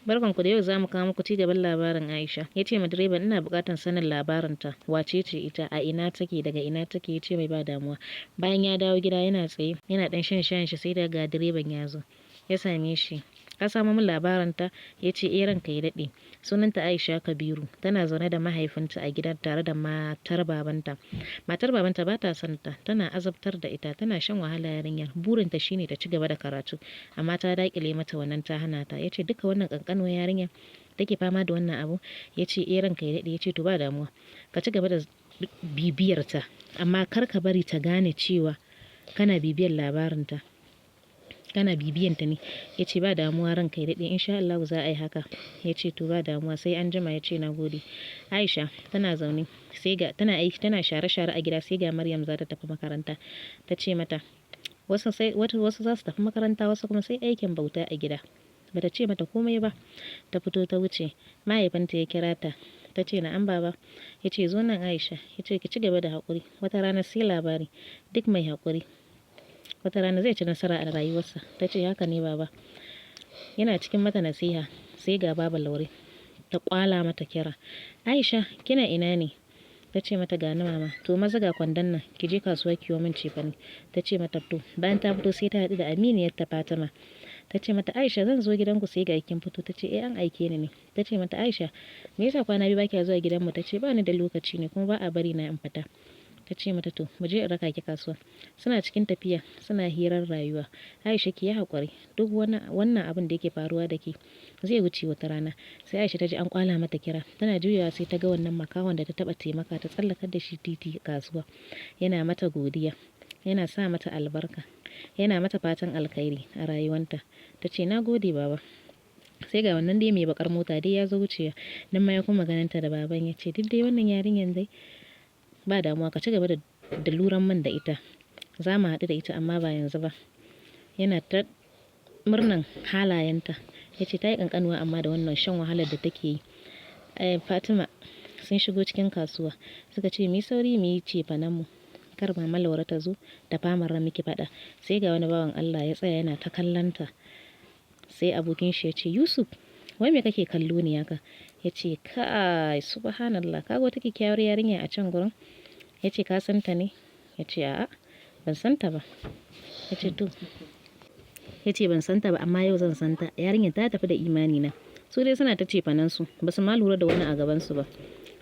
Barkanku da yau, za mu kawo muku ci gaban labarin Aisha. Ya ce ma direban, ina buƙatar sanin labarinta, wace ce ita, a ina take, daga ina take? Ya ce mai ba damuwa. Bayan ya dawo gida, yana tsaye yana ɗan shan shayin shi, sai daga direban ya zo ya same shi. "Ka samo min labarinta?" Ya ce, "Eh, ranka ya daɗe. Sunanta Aisha Kabiru. Tana zaune da mahaifinta a gidan tare da matar babanta. Matar babanta ba ta son ta, tana azabtar da ita, tana shan wahala yarinyar. Burinta shine ta ci gaba da karatu, amma ta daƙile mata wannan, ta hana ta." Ya ce, "Duka wannan ƙanƙanuwar yarinya take fama da wannan abu?" Ya ce, "Eh, ranka ya daɗe." Ya ce, "To, ba damuwa. Ka ci gaba da bibiyarta, amma kar ka bari ta gane cewa kana bibiyar labarinta, kana bibiyanta ne." Ya ce, "Ba damuwa, ranka ya daɗe, insha Allah za a yi haka." Ya ce, "To, ba damuwa, sai an jima." Ya ce, "Na gode." Aisha tana zaune, sai ga tana aiki, tana share share a gida, sai ga Maryam za ta tafi makaranta. Ta ce mata wasu sai wasu za su tafi makaranta, wasu kuma sai aikin bauta a gida. Bata ce mata komai ba, ta fito ta wuce. Mahaifinta ya kira ta. Ta ce, "Na'am, baba." Ya ce, "Zo nan, Aisha." Ya ce, "Ki ci gaba da haƙuri, wata rana sai labari. Duk mai haƙuri wata rana zai ci nasara a rayuwarsa." Ta ce, "Haka ne, baba." Yana cikin mata nasiha, sai ga Baba Laure ta kwala mata kira, "Aisha, kina ina ne?" Ta ce mata, "Gani, mama." "To, maza ga kwandon nan, ki je kasuwa ki yo min cefane." Ta ce mata, "To." Bayan ta fito, sai ta haɗu da aminiyar ta Fatima. Ta ce mata, "Aisha, zan zo gidanku sai ga kin fito." Ta ce, "Eh, an aike ni ne." Ta ce mata, "Aisha, me yasa kwana biyu baki zuwa gidanmu?" Ta ce, "Ba ni da lokaci ne, kuma ba a bari na in fita." Ta ce mata, "To, mu je in raka ki kasuwa." Suna cikin tafiya suna hirar rayuwa. "Aisha, ki yi haƙuri, duk wannan abin da yake faruwa da ke zai wuce wata rana." Sai Aisha ta ji an kwala mata kira. Tana juyawa sai ta ga wannan makahon da ta taɓa taimaka ta tsallakar da shi titi kasuwa. Yana mata godiya, yana sa mata albarka, yana mata fatan alkhairi a rayuwanta. Ta ce, "Na gode, baba." Sai ga wannan dai mai bakar mota dai ya zo wucewa nan ma, ya kuma ganinta da baban. Ya ce, "Duk dai wannan yarinyar dai, ba damuwa, ka ci gaba da luran man da ita. Za mu haɗu da ita, amma ba yanzu ba." Yana ta murnan halayenta. Ya ce ta yi ƙanƙanuwa, amma da wannan shan wahalar da take yi. Fatima sun shigo cikin kasuwa. Suka ce, "Mu yi sauri mu yi cefanen mu, kar Mama Laure ta zo ta fama miki faɗa." Sai ga wani bawan Allah ya tsaya yana ta kallonta. Sai abokin shi ya ce, "Yusuf, wai me kake kallo ne haka?" Ya ce, "Kai, subhanallah, kaga wata kyakkyawar yarinya a can gurin." Ya ce, "Ka san ta ne?" Ya ce, "A'a, ban san ta ba." Ya ce, "To," ya ce, "ban san ta ba, amma yau zan san ta. Yarinyar ta tafi da imani na." Su dai suna ta cefanen su, ba su ma lura da wani a gaban su ba.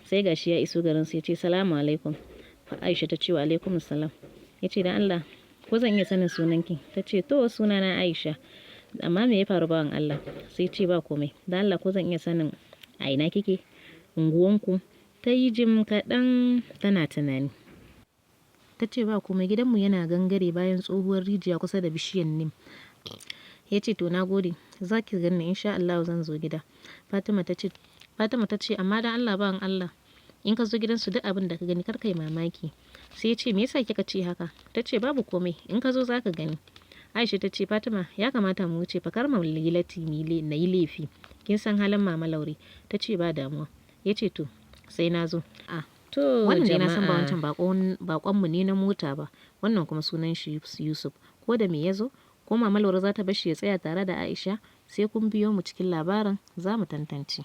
Sai gashi ya iso garin su. Ya ce, "Salamu alaikum." Aisha ta ce, "Wa alaikum salam." Ya ce, "Dan Allah, ko zan iya sanin sunanki?" Ta ce, "To, sunana Aisha. Amma me ya faru, bawan Allah?" Sai ce, "Ba komai. Dan Allah, ko zan iya sanin a ina kike, unguwanku?" Ta yi jim kaɗan tana tunani. Ta ce, "Ba komai. Gidanmu yana gangare bayan tsohuwar rijiya kusa da bishiyar nim." Ya ce, "To, na gode. Za ki ganni, insha Allah zan zo gida." Fatima ta ce, "Amma dan Allah, bawan Allah, in ka zo gidansu, duk abin da ka gani kar kai mamaki." Sai ya ce, "Me yasa kika ce haka?" Ta ce, "Babu komai, in ka zo za ka gani." Aisha ta ce, "Fatima, ya kamata mu wuce fa, kar mu yi latti na yi laifi. Kin san halin Mama Laure." Ta ce, "Ba damuwa." Ya ce, "To, sai na zo." A To wannan dai na san ba jama'a. Wancan bakon mu ne na mota ba. Wannan kuma sunan shi Yusuf. Ko da me ya zo? Ko Mama Laure za ta bar shi ya tsaya tare da Aisha? Sai kun biyo mu cikin labarin za mu tantance.